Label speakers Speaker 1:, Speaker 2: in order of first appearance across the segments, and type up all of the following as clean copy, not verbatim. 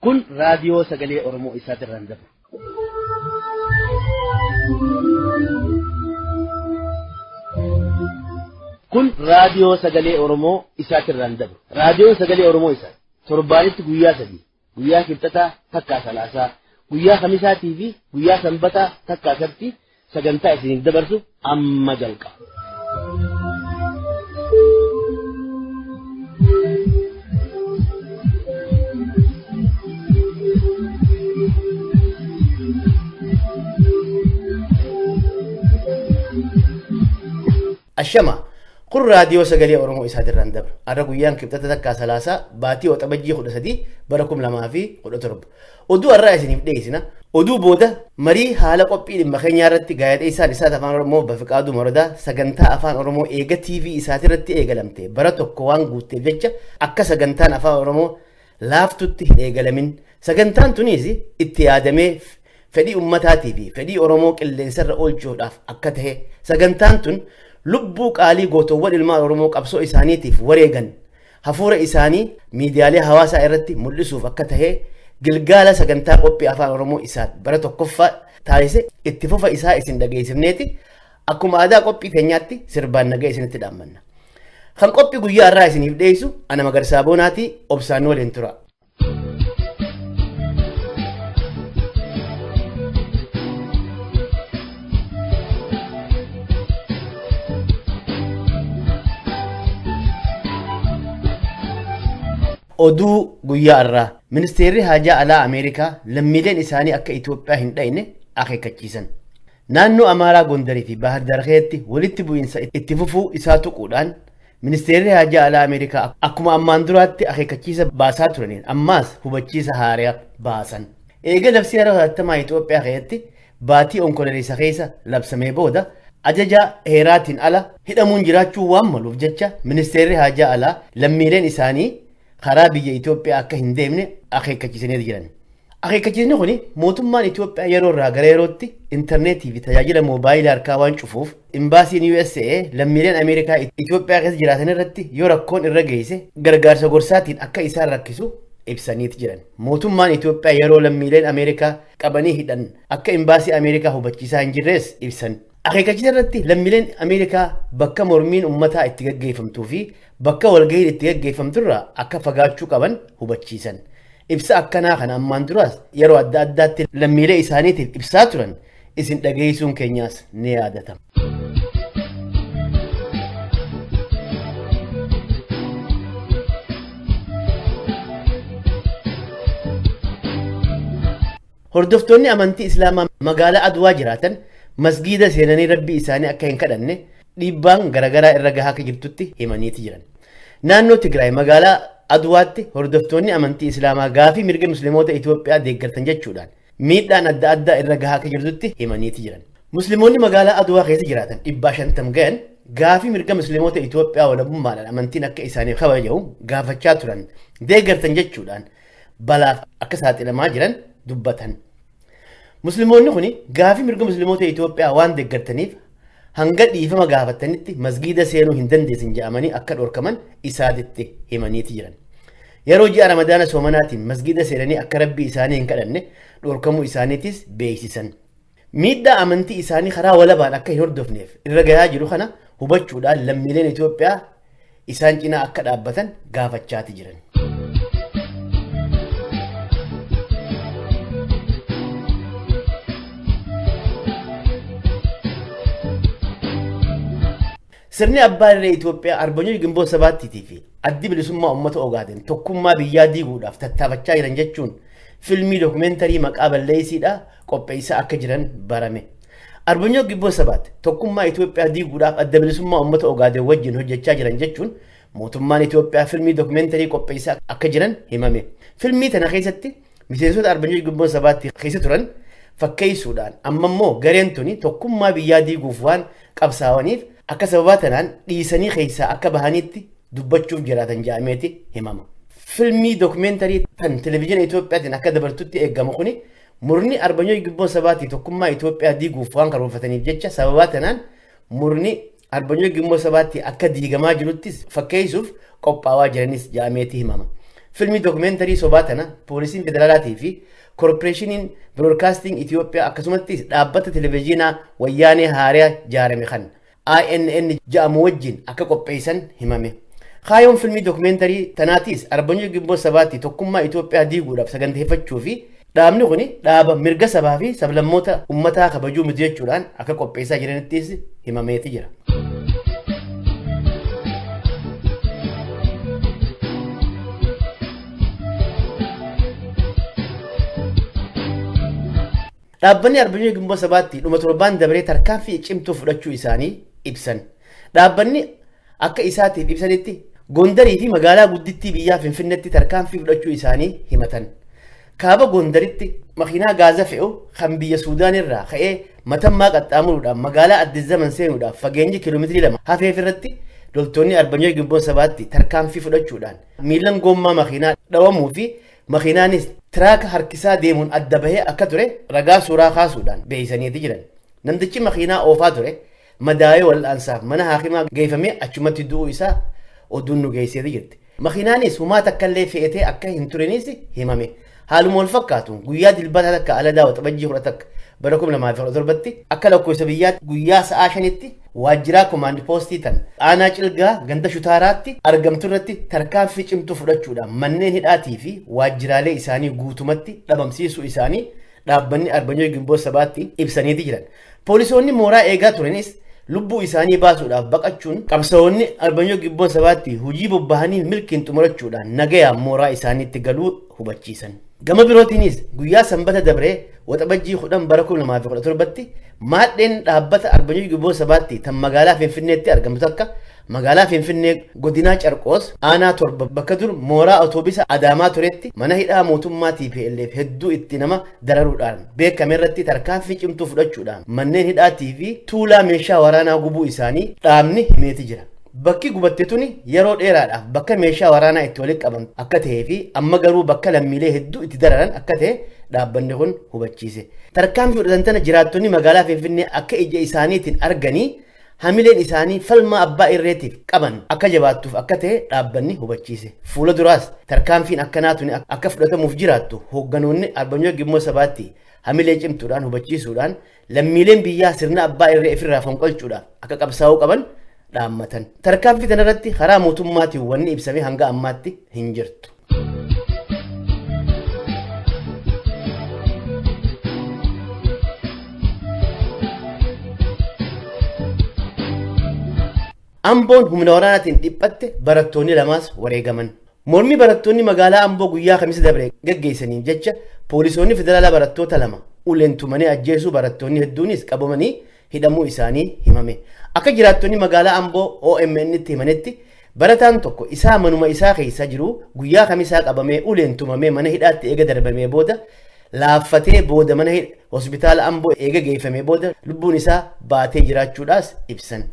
Speaker 1: Kun raadiyoo sagalee Oromoo isaatirraan dabru. Kun raadiyoo sagalee Oromoo isaatirraan dabru. Raadiyoon sagalee Oromoo isaa torbaanitti guyyaa sadii guyyaa kibxataa takkaa salaasaa guyyaa kamisaatii fi guyyaa sanbataa takkaa sabti sagantaa isiniif dabarsu amma jalqaba. Ashama kun raadiyoo sagalee Oromoo isaatirraan dabra. Har'a guyyaan kibxata takkaa salaasaa baatii waxabajjii 13 bara 2017. Oduu har'aa isiniif dhiyeessina. Oduu booda marii haala qophii dhimma keenyaa irratti gaazexeessaan isaat afaan Oromoo Bafiqaaduu Morodaa sagantaa afaan Oromoo eega TV isaatirratti eegalamte bara tokko waan guutteef jecha akka sagantaan afaan Oromoo laaftutti hin eegalamin. Sagantaan tunis itti yaadamee fedhii ummataatii fi fedhii Oromoo qilleensarra oolchuudhaaf akka tahe sagantaan tun lubbuu qaalii gootowwan ilmaan Oromoo qabsoo isaaniitiif wareegan hafuura isaanii miidiyaalee hawaasaa irratti mul'isuuf akka tahe gilgaala sagantaa qophii afaan Oromoo isaa bara tokkoffaa taasise itti fufa isaa isin dhageessifneeti akkuma aadaa qophii keenyaatti sirbaan nagaa isinitti dhaammanna. Kan qophii guyyaa irraa isiniif dhiyeessu ana Magarsaa Boonaatii obsaan waliin tura. Oduu guyyaa irraa ministeerri haajaa alaa Ameerikaa lammiileen isaanii akka Itoophiyaa hin dhayne akeekkachiisan. Naannoo Amaaraa Gondarii fi Bahar Dargeetti walitti bu'iinsa itti fufuu isaa tuquudhaan ministeerri haajaa alaa Ameerikaa akkuma ammaan duraatti akeekkachiisa baasaa turaniin ammaas hubachiisa haaraa baasan. Eega labsii yeroo hatattamaa Itoophiyaa keessatti baatii onkololeessa keessa labsamee booda ajaja heeraatiin ala hidhamuun jiraachuu waan maluuf jecha ministeerri haajaa alaa lammiileen isaanii karaa biyya Itoophiyaa akka hin deemne akeekkachiisanii jiran. Akeekkachiisni kun mootummaan Itoophiyaa yeroo irraa gara yerootti intarneetii fi tajaajila moobaayilii harkaa waan cufuuf imbaasiin USA lammiileen Ameerikaa Itoophiyaa keessa jiraatan irratti yoo rakkoon irra geesse gargaarsa gorsaatiin akka isaan rakkisu ibsaniiti jiran. Mootummaan Itoophiyaa yeroo lammiileen Ameerikaa qabanii hidhan akka imbaasii Ameerikaa hubachiisaa hin jirres ibsan. Akeekkachiisa irratti lammiileen Ameerikaa bakka mormiin uummataa itti gaggeeffamtuu fi bakka walgahiin itti gaggeeffamturraa akka fagaachuu qaban hubachiisan. Ibsa akkanaa kana ammaan duraas yeroo adda addaatti lammiilee isaaniitiif ibsaa turan isin dhageessuun keenyaas ni yaadatama. Hordoftoonni amantii Islaamaa magaalaa Adwaa jiraatan masgiida seenanii rabbii isaanii akka hin kadhanne dhiibbaan garaagaraa irra gahaa akka jirtutti himaniiti jiran. Naannoo Tigraay magaalaa Adwaatti hordoftoonni amantii Islaamaa gaafii mirga musliimoota Itoophiyaa deeggartan jechuudhaan miidhaan adda addaa irra gahaa akka jirtutti himaniiti jiran. Musliimoonni magaalaa Adwaa keessa jiraatan 150 gahan gaafii mirga musliimoota Itoophiyaa walabummaadhaan amantiin akka isaaniif kabajamu gaafachaa turan deeggartan jechuudhaan balaaf akka saaxilamaa jiran dubbatan. Musliimoonni kun gaafii mirga musliimoota Itoophiyaa waan deeggartaniif hanga dhiifama gaafatanitti masgiida seenuu hin dandeessin jedhamanii akka dhorkaman isaatitti himaniiti jiran. Yeroo ji'a Ramadaana soomanaatiin masgiida seenanii akka rabbii isaanii hin kadhanne dhorkamuu isaaniitis beeksisan. Miidhaa amantii isaanii karaa walabaan akka hin hordofneef irra gahaa jiru kana hubachuudhaan lammiileen Itoophiyaa isaan cinaa akka dhaabbatan gaafachaati jiran. Sirni abbaa irree Itoophiyaa Arbanyoo Ginboot Sabaattiitii fi addi bilisummaa uummata Ogaaden tokkummaa biyyaa diiguudhaaf tattaafachaa jiran jechuun filmii dookumentarii maqaa balleessiidhaa qopheessaa akka jiran barame. Arbanyoo Ginboot Sabaatti tokkummaa Itoophiyaa diiguudhaaf adda bilisummaa uummata Ogaaden wajjin hojjechaa jiran jechuun mootummaan Itoophiyaa filmii dookumentarii qopheessaa akka jiran himame. Filmii tana keessatti miseensota Arbanyoo Ginboot Sabaatti keessa turan fakkeessuudhaan amma immoo gareen tuni tokkummaa biyyaa diiguuf waan qabsaa'aniif akka sababaa tanaan dhiisanii keessaa akka bahanitti dubbachuuf jiraatan jedhameeti himama. Filmii dookumentarii tan televizyiina Itoophiyaatiin akka dabartutti eegamu kuni murni Arbanyoo Ginboot Sabaatii tokkummaa Itoophiyaa diiguuf waan karoorfataniif jecha sababaa tanaan murni Arbanyoo Ginboot Sabaatti akka diigamaa jiruttis fakkeessuuf qophaawaa jiranis jedhameeti himama. Filmii dookumentarii sobaa tana poolisiin federaalaatii fi koorporeeshiniin biroodkaasting Itoophiyaa akkasumattis dhaabbata televezyiinaa wayyaanee haaraa ijaarame kan INN jedhamu wajjin akka qopheessan himame. Kaayyoon filmii dookumentarii tanaatis Arbanyoo Ginboot Sabaatti tokkummaa Itoophiyaa diiguudhaaf saganteeffachuu fi dhaabni kun dhaaba mirga sabaa fi sablammoota uummataa kabajuu miti jechuudhaan akka qopheessaa jiranittis himameeti jira. Dhaabbanni Arbanyoo Ginboot Sabaatti dhuma torbaan dabaree tarkaanfii cimtuu fudhachuu isaanii ibsan. Dhaabbanni akka isaatiif ibsanitti Gondarii fi magaalaa guddittii biyyaa Finfinneetti tarkaanfii fudhachuu isaanii himatan. Kaaba Gondaritti makiinaa gaaza fe'u kan biyya Suudaan irraa ka'ee matammaa qaxxaamuruudhaan magaalaa Addis Zaman seenuudhaaf fageenyi kiiloomeetirii 2 hafeef irratti loltoonni Arbanyoo Ginboot Sabaatti tarkaanfii fudhachuudhaan miilan gommaa makiinaa dhawamuu fi makiinaanis tiraaka harkisaa deemuun adda bahee akka ture ragaa suuraa kaasuudhaan beeksisaniiti jiran. Namtichi makiinaa oofaa ture madaa'ee wal'aansaaf mana haakimaa geeffamee achumatti du'uu isaa oduun nu geesseeti jirti. Makiinaanis humaa takka illee fe'atee akka hin turinis himame. Haaluma wal fakkaatu guyyaa dilbataa takka aladaa waxabajjii 11 bara 2017tti akka lakkoofsa biyyaatti guyyaa sa'aa 5tti waajjiraa koomaand poostii tan aanaa Cilgaa ganda Shutaaraatti argamtu irratti tarkaanfii cimtuu fudhachuudhaan manneen hidhaatii fi waajjiraalee isaanii guutumatti dhabamsiisuu isaanii dhaabbanni Arbanyoo Ginboot Sabaatti ibsaniiti jiran. Poolisoonni mooraa eegaa turanis lubbuu isaanii baasuudhaaf baqachuun qabsaa'onni Arbanyoo Ginboot Sabaatti hojii bobbahanii milkiin xumurachuudhaan nagayaan mooraa isaaniitti galuu hubachiisan. Gama birootiinis guyyaa sanbata dabree waxabajjii 10 bara 2017tti maadheen dhaabbata Arbanyoo Ginboot Sabaatti tan magaalaa Finfinneetti argamtu takka magaalaa Finfinnee godinaa Carqoos aanaa 7 bakka dur mooraa otoobisa Adaamaa turetti mana hidhaa mootummaa TPLF hedduu itti nama dararuudhaan beekame irratti tarkaanfii cimtuu fudhachuudhaan manneen hidhaatii fi tuulaa meeshaa waraanaa gubuu isaanii dhaabni himeeti jira. Bakki gubatte tuni yeroo dheeraadhaaf bakka meeshaa waraanaa itti walitti qaban akka ta'ee fi amma garuu bakka lammiilee hedduu itti dararan akka ta'e dhaabbanni kun hubachiise. Tarkaanfii fudhatan tana jiraattonni magaalaa Finfinnee akka ija isaaniitiin arganii hamileen isaanii falmaa abbaa irreetiif qaban akka jabaattuuf akka ta'e dhaabbanni hubachiise. Fuula duraas tarkaanfiin akkanaa tuni akka fudhatamuuf jiraattu hoogganoonni Arbanyoo Ginboot Sabaatti hamilee cimtuudhaan hubachiisuudhaan lammiileen biyyaa sirna abbaa irree ofirraa fonqolchuudhaaf akka qabsaa'uu qaban dhaammatan. Tarkaanfii kanarratti karaa mootummaatiin wanni ibsame hanga ammaatti hin jirtu. Amboon humna waraanaatiin dhiphatte barattoonni lamaas wareegaman. Mormii barattoonni magaalaa Amboo guyyaa Kamisa dabre gaggeessaniif jecha poolisoonni federaalaa barattoota 2 uleen tumanii ajjeesuu barattoonni hedduunis qabamanii hidhamuu isaanii himame. Akka jiraattonni magaalaa Amboo OMN tti himanitti barataan tokko isaa manuma isaa keessa jiru guyyaa Kamisaa qabamee uleen tumamee mana hidhaatti eega darbamee booda laaffatee booda mana hospitaala Amboo eega geeffamee booda lubbuun isaa baatee jiraachuudhaas ibsan.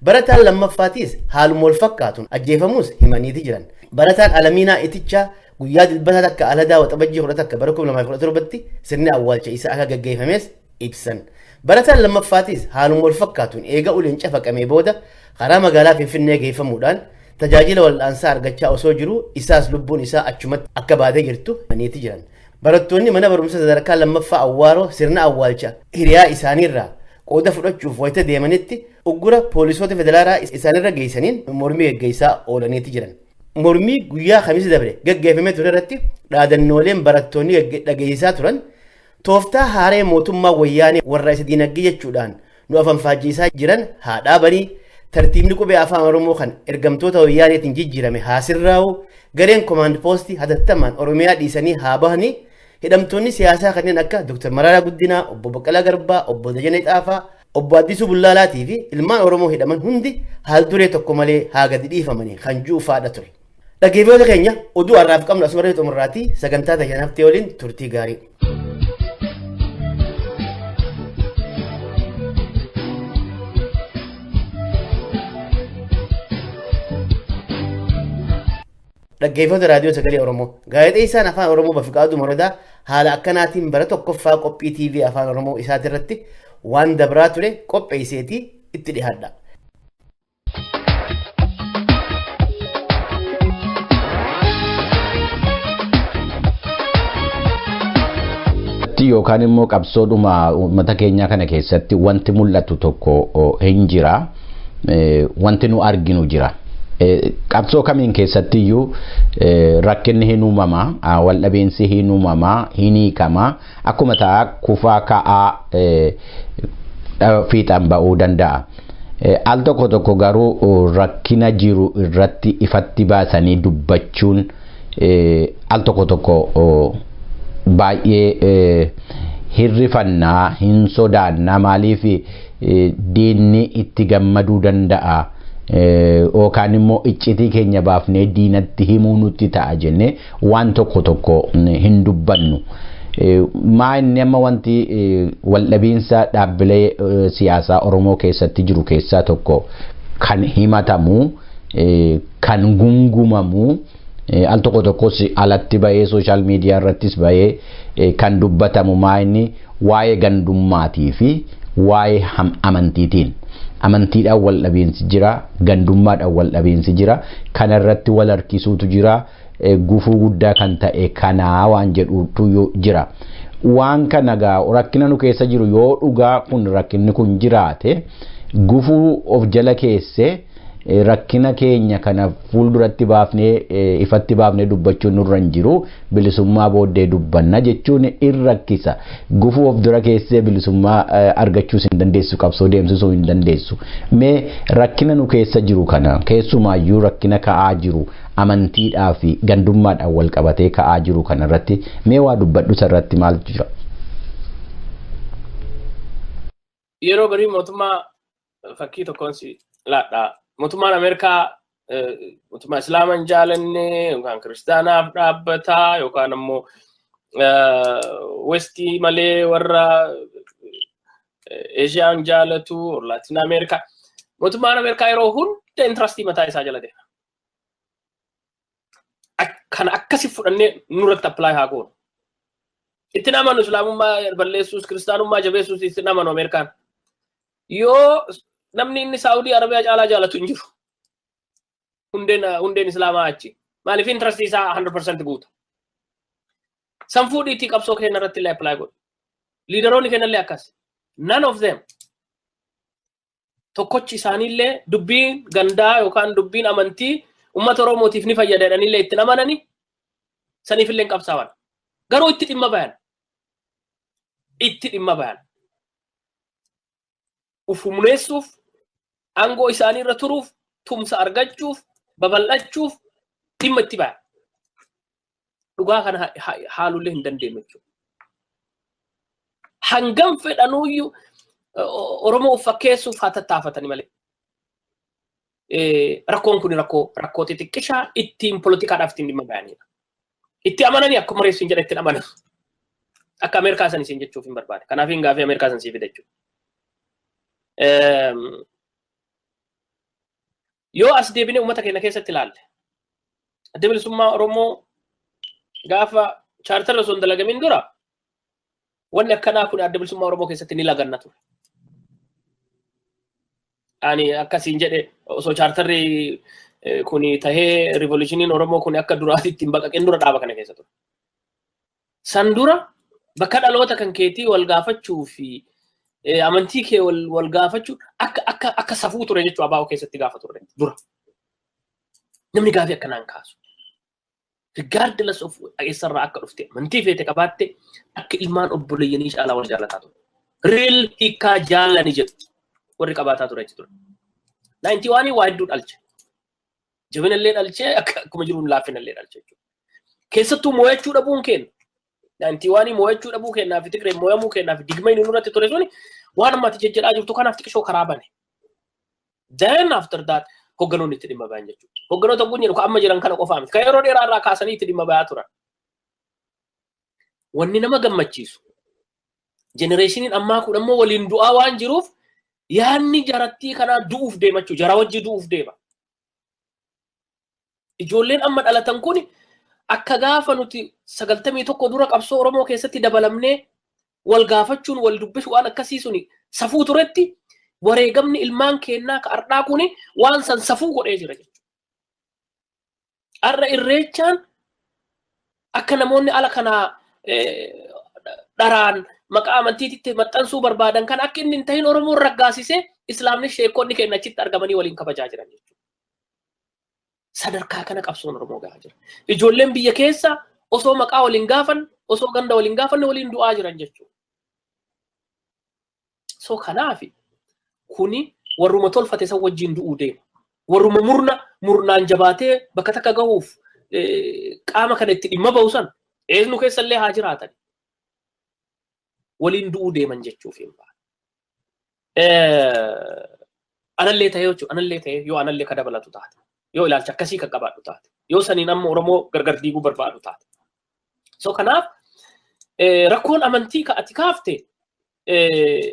Speaker 1: Barataan lammaffaatiis haaluma wal fakkaatuun ajjeefamuus himaniiti jiran. Barataan Alamiinaa Itichaa guyyaa dilbataa takka aladaa waxabajjii 11 bara 2017tti sirni awwaalcha isaa akka gaggeeffames ibsan. Barataan lammaffaatiis haaluma wal fakkaatuun eega uleen cafaqamee booda karaa magaalaa Finfinnee geeffamuudhaan tajaajila wal'aansaa argachaa osoo jiru isaas lubbuun isaa achumatti akka baatee jirtu himaniiti jiran. Barattoonni mana barumsa sadarkaa lammaffaa Awwaaroo sirna awwaalcha hiriyaa isaaniirraa qooda fudhachuuf wayita deemanitti uggura poolisoota federaalaa isaanirra geessaniin mormii gaggeessaa oolaniiti jiran. Mormii guyyaa Kamisa dabre gaggeeffamee ture irratti dhaadannooleen barattoonni dhageessisaa turan tooftaa haaree mootummaa wayyaanee warra isa diinagdee jechuudhaan nu afanfaajjiisaa jiran haa dhaabanii, tartiibni qubee afaan Oromoo kan ergamtoota wayyaaneetiin jijjiirame haa sirraa'u, gareen koomaand poostii hatattamaan Oromiyaa dhiisanii haa bahanii, hidhamtoonni siyaasaa kanneen akka Dr. Mararaa Guddinaa, Obbo Baqqalaa Garbaa, Obbo Dajanee Xaafaa, Obbo Addisuu Bullaalaatii fi ilmaan Oromoo hidhaman hundi haal duree tokko malee haa gadi dhiifamanii kan juufaadha ture. Dhaggeeffattoota keenya oduu har'aaf qabnu asuma irratti xumurraatii sagantaa tajaajila waliin turtii gaarii. Dhaggeeffattoota raadiyoo sagalee Oromoo gaazexeessaan afaan Oromoo Bafiqaaduu Morodaa haala akkanaatiin bara tokkoffaa qophii TV afaan Oromoo isaatirratti waan dabraa ture qopheesseetii itti dhiyaadha.
Speaker 2: keessatti yookaan immoo qabsoodhuma uummata keenyaa kana keessatti wanti mul'atu tokko hin jira. Wanti nu arginu jira. Qabsoo kamiin keessatti iyyuu rakkinni hin uumama, waldhabeensi hin uumama, hin hiikama, akkuma ta'a kufaa ka'aa fiixaan ba'uu danda'a. Al tokko tokko garuu rakkina jiru irratti ifatti baasanii dubbachuun al tokko tokko baay'ee hirrifannaa, hin sodaannaa. Maaliif diinni itti gammaduu danda'a, yookaan immoo iccitii keenya baafnee diinatti himuu nutti ta'a jennee waan tokko tokko hin dubbannu. Maa inni amma wanti waldhabiinsa dhaabbilee siyaasaa Oromoo keessatti jiru keessaa tokko kan himatamu, kan gungumamu, al tokko tokkos alatti bahee social media irrattis bahee kan dubbatamu maa inni waa'ee gandummaatii fi waa'ee amantiitiin. Amantiidhaan wal dhabiinsi jira, gandummaadhaan wal dhabiinsi jira, kanarratti wal harkisuutu jira, gufuu guddaa kan ta'e kanaa waan jedhutu jira. Waan kana gaa rakkina nu keessa jiru yoo dhugaa kun rakkinni kun jiraate, gufuu of jala keessee rakkina keenya kana fuulduratti baafnee, ifatti baafnee dubbachuun nurra hin jiru, bilisummaa booddee dubbanna jechuun in rakkisa. Gufuu of dura keessee bilisummaa argachuus hin dandeessu, qabsoo deemsisuu hin dandeessu. Mee rakkina nu keessa jiru kana, keessumaayyuu rakkina ka'aa jiru amantiidhaa fi gandummaadhaan wal qabatee ka'aa jiru kana irratti mee waa dubbadhu, irratti maaltu jira?
Speaker 3: Yeroo garii mootummaa fakkii tokkoon si laadhaa. Mootummaan Ameerikaa mootummaa Islaama hin jaalanne yookaan kiristaanaaf dhaabbataa yookaan ammoo Westii malee warra Eeshiyaa hin jaalatu, Laatiin Ameerikaa. Mootummaan Ameerikaa yeroo hunda interestii mataa isaa jala deema. Kana akkasi fudhannee nurratti apply haa goonu. Itti amanu Islaamummaa balleessuus, kiristaanummaa jabeessuus itti amanu Ameerikaan. Yoo namni inni Saawudii Arabiyaa caalaa jaalatu hin jiru. Hundeen Islaamaa achi. Maaliif? Interestii isaa 100% guuta. San fuudhiitii qabsoo keenya irratti illee apply godhu. Leaderoonni keenya illee akkas. None of them. Tokkochi isaaniillee dubbiin gandaa yookaan dubbiin amantii uummata Oromootiif ni fayyada jedhaniillee itti amanani, saniif illee hin qabsaawan. Garuu itti dhimma bayan. Itti dhimma bayan. Uf humneessuuf, aangoo isaanii irra turuuf, tumsa argachuuf, babal'achuuf dhimma itti bayan. Dhugaa kana haalullee hin dandeenyu jechuudha. Hangam fedhanuyyuu Oromoo of fakkeessuuf haa tattaafatani malee. Rakkoon kun rakkoo xixiqqishaa ittiin poolitikaadhaaf ittiin dhimma bayanidha. Itti amananii akkuma reessu hin jedhe ittiin amanan. Akka Ameerikaa san isin jechuuf hin barbaade. Kanaaf hin gaafii Ameerikaa san siif fide jechuudha. Yoo as deebinee uummata keenya keessatti ilaalle, Adda Bilisummaa Oromoo gaafa chaartarra osoo hin dalagamin dura wanni akkanaa kun Adda Bilisummaa Oromoo keessatti ni laganna ture. Ani akkasiin jedhe, osoo chaartarri kun tahee revolutioniin Oromoo kun akka duraatitti hin baqaqin dura dhaaba kana keessa ture. San dura bakka dhaloota kan keetii wal gaafachuu fi amantii kee wal gaafachuu akka safuu ture jechuu ABO keessatti gaafa ture dura. Namni gaafii akkanaan kaasu. Regardless of eessarraa akka dhufte, amantii feete qabaatte, akka ilmaan obboleeyyanii caalaa wal jaalataa ture. Real hiikkaa jaalani jedhu warri qabaataa ture jechuudha. 91 waa hedduu dhalche. Jabinallee dhalchee, akkuma jiruun laafinallee dhalche jechuudha. Keessattuu mo'achuu dhabuun keenya, 91 mo'achuu dhabuu kennaa fi Tigree mo'amuu kennaa fi digma inni nurratti ture suni waan ammatti jejjedhaa jirtu kanaaf xiqqishoo karaa bane. Then after that hogganoonni itti dhimma bayan jechuudha. Hogganoota kun jedhu amma jiran kana qofaa miti. Kan yeroo dheeraa irraa kaasanii itti dhimma bayaa turan. Wanni nama gammachiisu, generationiin ammaa kun ammoo waliin du'aa waan jiruuf yaanni jarattii kanaa du'uuf deema jechuudha. Jara wajji du'uuf deema. Ijoolleen amma dhalatan kun akka gaafa nuti 91 dura qabsoo Oromoo keessatti dabalamnee wal gaafachuun, wal dubbisu, waan akkasii suni safuu turetti, wareegamni ilmaan keennaa ka ardhaa kuni waan san safuu godhee jira jechuudha. Har'a irreechaan akka namoonni ala kanaa Dharaan maqaa amantiitti maxxansuu barbaadan kan akka inni hin tahin Oromoon raggaasisee, Islaamni sheekonni keenya achitti argamanii waliin kabajaa jiran jechuudha. Sadarkaa kana qabsoon Oromoo gahaa jira. Ijoolleen biyya keessa osoo maqaa waliin gaafan, osoo ganda waliin gaafanne waliin du'aa jiran jechuudha. So kanaafi kuni warruma tolfate san wajjin du'uu deema. Warruma murna murnaan jabaatee bakka takka gahuuf qaama kana itti dhimma bahu san eenyu keessallee haa jiraatan. Waliin du'uu deeman jechuuf hin baane. Anallee ta'ee jechuudha. Anallee ta'ee yoo anallee ka dabalatu taate. Yoo ilaalcha akkasii kan qabaadhu taate. Yoo saniin amma Oromoo gargar diiguu barbaadu taate. So kanaaf rakkoon amantii ka ati kaafte,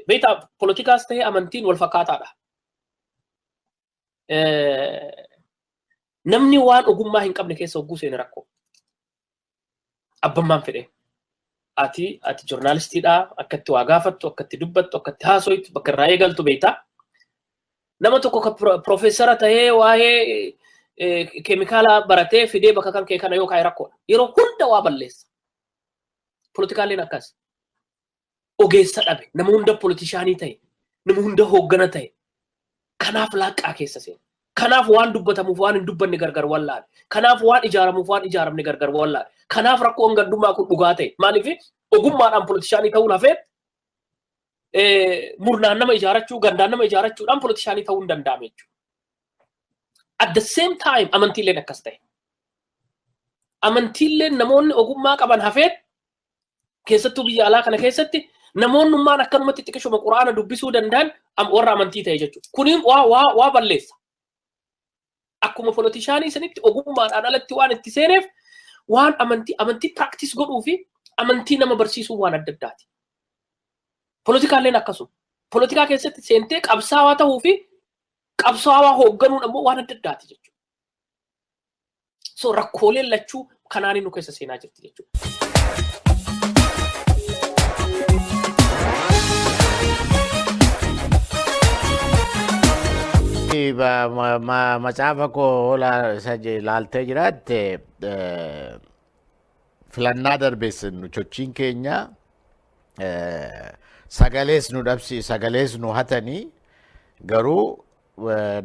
Speaker 3: beektaa, poolitikaas ta'ee amantiin wal fakkaataadha. Namni waan ogummaa hin qabne keessa hogguu seene rakkoo. Abbammaan fedhee. Ati joornaalistiidha, akka itti waa gaafattu, akka itti dubbattu, akka itti haasoytu, bakka irraa eegaltu beektaa. Nama tokko ka piroofeesara ta'ee waa'ee keemikaala baratee fidee bakka kan kee kana yoo kaa'e rakkoodha. Yeroo hunda waa balleessa. Poolitikaaleen akkas. Ogeessa dhabe, nama hunda poolishaanii ta'e, nama hunda hooggana ta'e. Kanaaf laaqqaa keessa seena. Kanaaf waan dubbatamuuf waan hin dubbanne gargar wallaale. Kanaaf waan ijaaramuuf waan ijaaramne gargar wallaale. Kanaaf rakkoon gandummaa kun dhugaa ta'e. Maaliif? Ogummaadhaan poolishaanii ta'uun hafee murnaan nama ijaarachuu, gandaan nama ijaarachuudhaan poolishaanii ta'uu hin danda'ame jechuudha. At the same time amantiileen akkas ta'e. Amantiileen namoonni ogummaa qaban hafee, keessattuu biyya alaa kana keessatti namoonnummaan akkanumatti xiqqishuma quraana dubbisuu danda'an warra amantii ta'e jechuudha. Kuniin waa balleessa. Akkuma polotishaanii sanitti ogummaadhaan alatti waan itti seeneef, waan amantii practice godhuu fi amantii nama barsiisuu waan adda addaati. Polotikaalleen akkasuma. Polotikaa keessatti seentee qabsaawaa ta'uu fi qabsaawaa hoogganuun ammoo waan adda addaati jechuudha. So rakkooleen lachuu kanaan nu keessa seenaa jirti jechuudha.
Speaker 2: Macaafa koo isa laaltee jiraatte, filannaa darbeessin sochiin keenya sagalees nu dhabsi, sagalees nu hatanii, garuu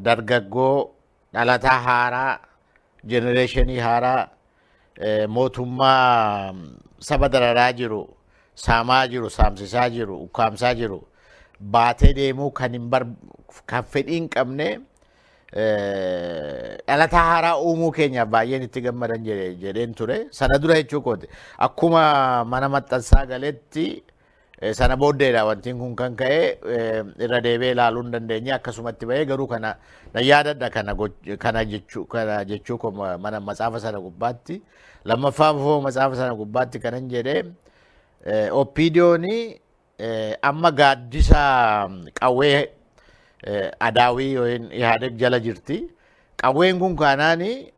Speaker 2: dargaggoo dhalataa haaraa, generation haaraa mootummaa saba dararaa jiru, saamaa jiru, saamsisaa jiru, ukkaamsaa jiru baatee deemuu kan hin bar kan fedhii hin qabne dhalataa haaraa uumuu keenyaaf baay'een itti gammadan jedheen ture. Sana dura jechuu kooti. Akkuma mana maxxansaa galetti sana booddeedha wantiin kun kan ka'e, irra deebi'ee ilaaluu hin dandeenye, akkasumatti bahee. Garuu kana na yaadadha, kana jechuu koo mana matsaafa sana gubbaatti. Lammaffaa immoo matsaafa sana gubbaatti kanan jedhee, OPDOni amma gaaddisa qawwee adaawii yookiin Ihaadeg jala jirti. Qawween kun kaanaani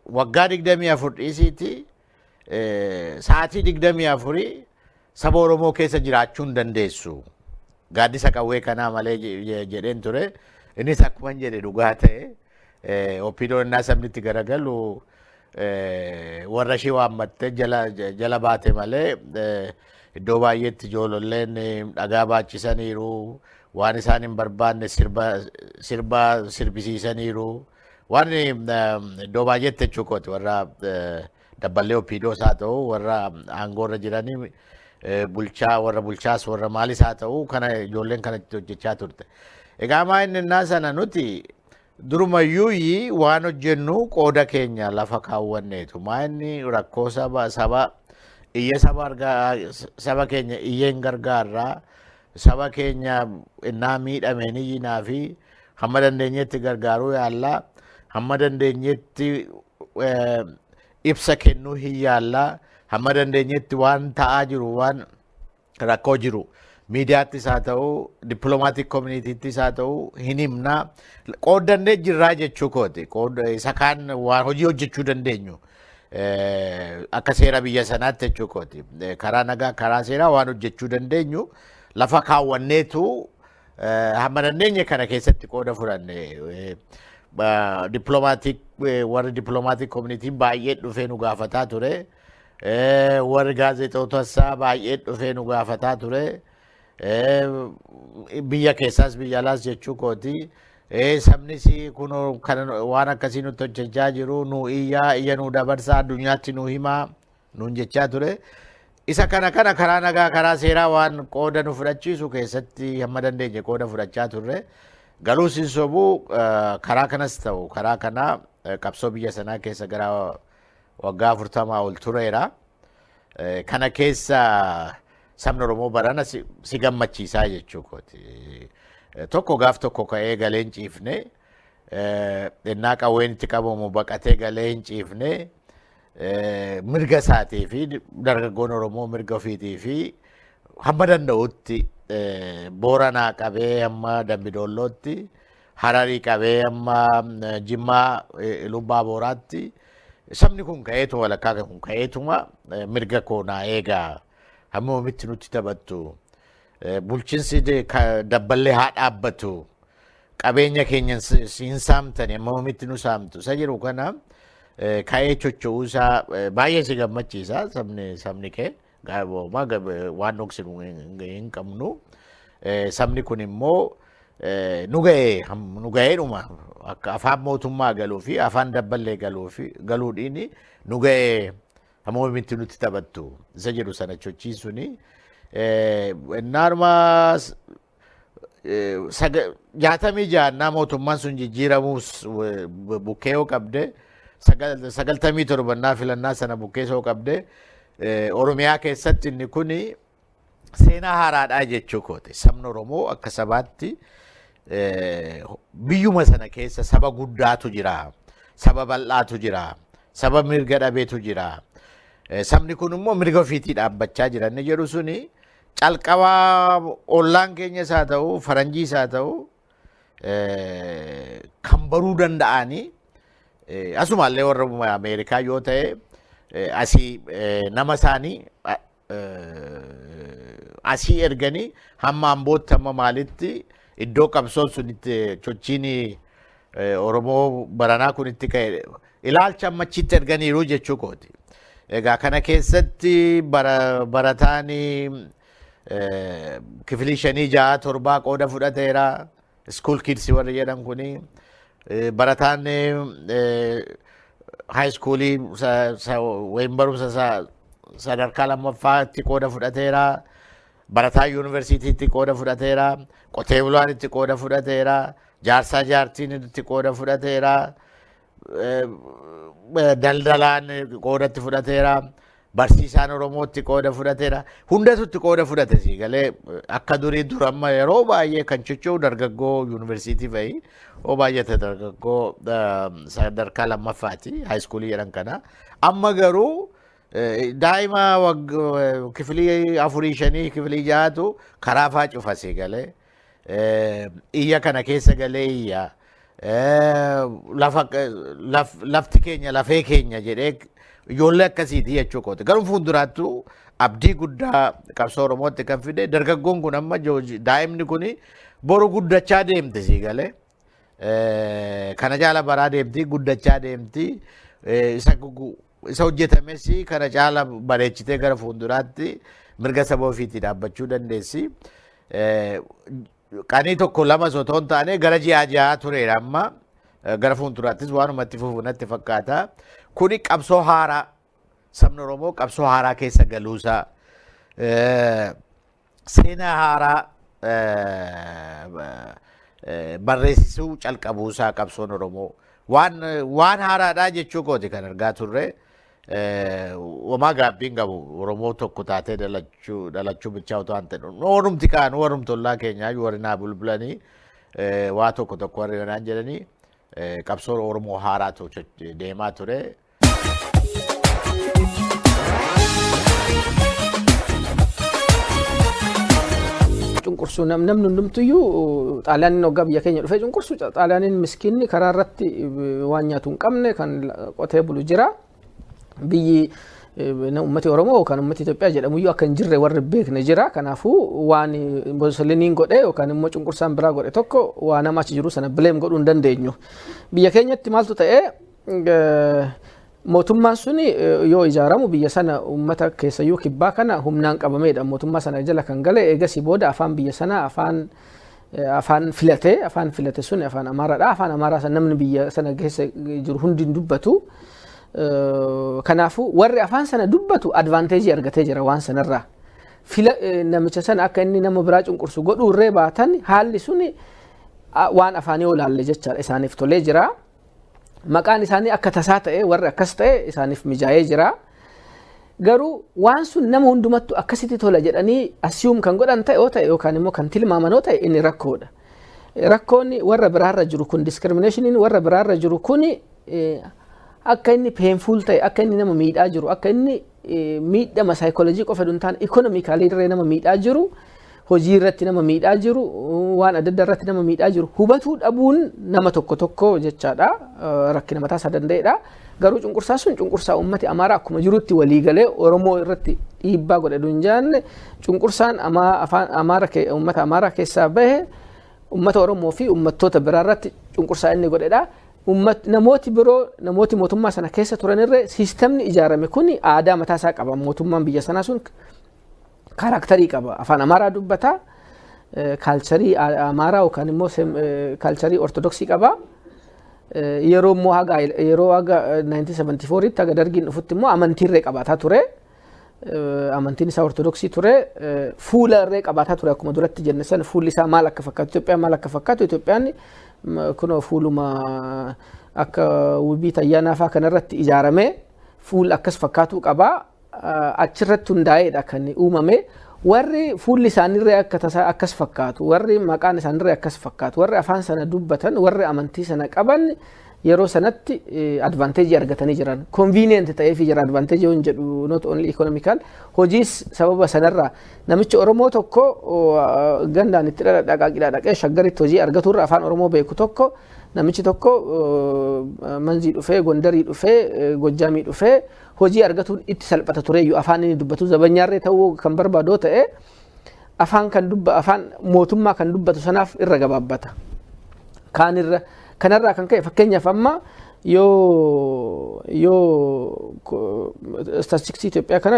Speaker 2: waggaa 24 dhiisiiti, sa'aatii 24 saba Oromoo keessa jiraachuu hin dandeessu. Gaaddisa qawwee kanaa malee jedheen ture. Innis akkuma jedhe dhugaa ta'e. OPDOn innaa sabni itti garagalu warra ishee waammattee jala baate malee, iddoo baay'eetti ijoolleen dhagaa baachisaniiru. Waan isaan hin barbaanne sirba sirbisiisaniiru. Waan iddoo baay'eetti jechuu kooti, warra dabballee OPDOs haa ta'u, warra aangoorra jiranii, bulchaa, warra bulchaas, warra maalis haa ta'u, kana ijoolleen kana itti hojjechaa turte. Egaa maa inni innaa sana nuti durumayyuu waan hojjennu qooda keenya lafa kaawwanneetu, maa inni rakkoo saba iyya saba argaa, saba keenya iyyeen gargaarraa, saba keenya innaa miidhameen iyyinaa fi hamma dandeenyetti gargaaruu yaallaa, hamma dandeenyetti ibsa kennuu hin yaallaa, hamma dandeenyetti waan ta'aa jiru, waan rakkoo jiru miidiyaattis haa ta'u, diplomatic communityttis haa ta'u hin himnaa, qooddannee jirraa jechuu kooti. Isa kaan waan hojii hojjechuu dandeenyu akka seera biyya sanaatti jechuu kooti. Karaa nagaa, karaa seeraa waan hojjechuu dandeenyu lafa kaawwanneetu hamma dandeenye kana keessatti qooda fudhanne. Diplomatic, warri diplomatic communityn baay'ee dhufee nu gaafataa ture.
Speaker 4: Warri gaazexootasaa baay'ee dhufee nu gaafataa ture. Biyya keessaas biyya alaas jechuu kooti. Sabnis kun waan akkasii nutti hojjechaa jiru, nu iyyaa iyya nu dabarsaa, addunyaatti nu himaa nuun jechaa ture. Isa kana karaa nagaa, karaa seeraa waan qooda nu fudhachiisu keessatti hamma dandeenye qooda fudhachaa turre. Garuu sin sobuu, karaa kanas ta'u karaa kanaa qabsoo biyya sanaa keessa gara waggaa 40 ol tureera. Kana keessa sabni Oromoo barana si gammachiisaa jechuu kooti. Tokko gaaf tokko ka'ee galee hin ciifne. Innaa qawween itti qabamu baqatee galee hin ciifne. Mirga isaatii fi dargaggoon Oromoo mirga ofiitii fi hamma danda'utti Booranaa qabee hamma Dambidoollootti, Hararii qabee hamma Jimmaa, Ilubbaa Booraatti sabni kun ka'eetu, walakkaa kun ka'eetuma mirga koo naa eegaa, hamma omitti nutti taphattu, bulchiinsi dabballee haa dhaabbatu, qabeenya keenya hin saamtani, amma omitti nu saamtu isa jiru kana ka'ee chocho'uu isaa baay'ee si gammachiisa. Sabni kee waan dhoksinu hin qabnu. Sabni kun immoo nu ga'ee, nu ga'eedhuma akka afaan mootummaa galuu fi afaan dabballee galuu fi galuudhiin nu ga'ee, hamma omitti nutti taphattu isa jedhu sana chochiisuni innaanuma 66 mootummaan sun jijjiiramuus bukkee yoo qabde, 97 filannaa sana bukkee yoo qabde, Oromiyaa keessatti inni kuni seenaa haaraadhaa jechuu kooti. Sabni Oromoo akka sabaatti biyyuma sana keessa saba guddaatu jira. Saba bal'aatu jira. Saba mirga dhabeetu jira. Sabni kun immoo mirga ofiitii dhaabbachaa jira. Inni jedhu suni calqabaa ollaan keenyas haa ta'u, faranjiis haa ta'u, kan baruu danda'anii asumaallee warra Ameerikaa yoo ta'e asii nama isaanii asii erganii hamma Ambootti, hamma maalitti iddoo qabsoon sun itti sochiin Oromoo baranaa kun itti ka'e ilaalcha amma achitti erganiiru jechuu kooti. Egaa kana keessatti barataan kifilii shanii, ja'a, torbaa qooda fudhateera. School kids warri jedhan kuni, barataan high schoolii wayim barumsa sadarkaa lammaffaatti qooda fudhateera. Barataan yuunivarsiitiitti qooda fudhateera. Qotee bulaan itti qooda fudhateera. Jaarsaa jaartiin itti qooda fudhateera. Daldalaan qoodatti fudhateera. Barsiisaan Oromootti qooda fudhateera. Hundatu itti qooda fudhate sii galee. Akka durii dura amma yeroo baay'ee kan socho'u dargaggoo yuunivarsiitii fa'i. Oo, baay'ate dargaggoo sadarkaa lammaffaati, high schoolii jedhan kana. Amma garuu daa'ima kifilii afurii, shanii, kifilii ja'atu karaa faa cufa sii galee. Iyya kana keessa galee iyya. Lafti keenya lafee keenya jedhee ijoollee akkasiiti jechuu kooti. Garuu fuulduraattuu abdii guddaa qabsoo Oromootti kan fide dargaggoon kun amma daa'imni kun boru guddachaa deemti sii galee. Kana caala baraa deemti, guddachaa deemti. Isa hojjetames kana caala bareechitee gara fuulduraatti mirga saba ofiitii dhaabbachuu dandeessi. Qanii tokko lama osoo hin taane gara ji'a 6 tureera amma, gara fuulduraattis waanumatti fufu natti fakkaata. Kuni qabsoo haaraa, sabni Oromoo qabsoo haaraa keessa galuusaa, seenaa haaraa barreessisuu calqabuusaa, qabsoon Oromoo waan haaraadhaa jechuu kooti kan argaa turre. Wamaa gaabbiin qabu Oromoo tokko taatee dhalachuu bichaa otoo hin ta'in, warrumti kaan, warrumti ollaa keenyaa warri naa bulbulanii waa tokko tokko warri naan jedhanii qabsoo Oromoo haaraatu deemaa ture.
Speaker 5: Cunqursuu namni hundumtuyyuu Xaaliyaaniin hoggaa biyya keenya dhufee cunqursu, Xaaliyaaniin miskiinni karaa irratti waan nyaatu hin qabne kan qotee bulu jira. Biyyi uummati Oromoo yookaan uummati Itoophiyaa jedhamuyyuu akka hin jirre warri beekne jira. Kanaafuu waan Mussoliniin godhe yookaan immoo cunqursaan biraa godhe tokko waa nama achi jiru sana blame godhuu hin dandeenyu. Biyya keenyatti maaltu ta'ee Mootummaan suni yoo ijaaramu biyya sana uummata keessayyuu kibbaa kana humnaan qabameedha. Mootummaa sana jala kan gale eegasii booda afaan biyya sana afaan filate sun afaan Amaaraadha. Afaan Amaaraa sana namni biyya sana keessa jiru hundi hin dubbatu. Kanaafuu warri afaan sana dubbatu advantage argatee jira waan sanarraa. Fila namicha sana akka inni nama biraa cunqursu godhuu irree baatan, haalli suni waan afaanii olaalle jechaadha, isaaniif tolee jira. Maqaan isaanii akka tasaa ta'e, warri akkas ta'e isaaniif mijaa'ee jira. Garuu waan sun nama hundumattu akkasitti tola jedhanii assume kan godhan ta'e yoo ta'e, yookaan immoo kan tilmaaman yoo ta'e, inni rakkoodha. Rakkoon warra biraarra jiru kun, discriminationiin warra biraarra jiru kun, akka inni painful ta'e, akka inni nama miidhaa jiru, akka inni miidhama saayikoolojii qofa hin taane economically irree nama miidhaa jiru, hojii irratti nama miidhaa jiru, waan adda addaa irratti nama miidhaa jiru hubatuu dhabuun nama tokko tokko jechaadha, rakkina mataa isaa danda'edha. Garuu cunqursaa sun cunqursaa uummati Amaaraa akkuma jirutti walii galee Oromoo irratti dhiibbaa godhe hin jaanne. Cunqursaan afaan Amaara, uummata Amaaraa keessaa bahe uummata Oromoo fi uummattoota biraa irratti cunqursaa inni godhedha. Namooti biroo, namooti mootummaa sana keessa turanirree, siistemni ijaarame kun aadaa mataa isaa qaba. Mootummaan biyya sanaa sun character qaba. Afaan Amaaraa dubbata. Culture Amaaraa yookaan immoo culture Ortodoksii qaba. Yeroo immoo haga yeroo haga 1974tti, haga Dargiin dhufutti immoo amantiirree qabaataa ture. Amantiin isaa Ortodoksii ture. Fuula irree qabaataa ture. Akkuma duratti jenne sana, fuulli isaa maal akka fakkaatu, Itoophiyaan maal akka fakkaatu, Itoophiyaan kunoo fuuluma akka wubii ayyaanaa fa'aa kanarratti ijaaramee fuula akkas fakkaatuu qaba. Achirratti hundaa'eedha kan uumame. Warri fuulli isaaniirree akka tasaa akkas fakkaatu, warri maqaan isaaniirree akkas fakkaatu, warri afaan sana dubbatan, warri amantii sana qaban yeroo sanatti advantage argatanii jiran. Convenient ta'eefii jira. Advantage yoon jedhu, not only economical, hojiis sababa sanarraa namichi Oromoo tokko gandaan itti dhaladha Qaaqiidhaa dhaqee Shaggaritti hojii argaturra, afaan Oromoo beeku tokko, namichi tokko Manzii dhufee, Gondarii dhufee, Gojjaamii dhufee hojii argatuun itti salphata tureyyuu. Afaan inni dubbatu zabanyaarree ta'uu kan barbaadoo ta'e, afaan kan dubba afaan mootummaa kan dubbatu sanaaf irra gabaabbata. Kaanirra kanarraa kan ka'e, fakkeenyaaf amma yoo ስታቲስቲክስ ኢትዮጵያ kana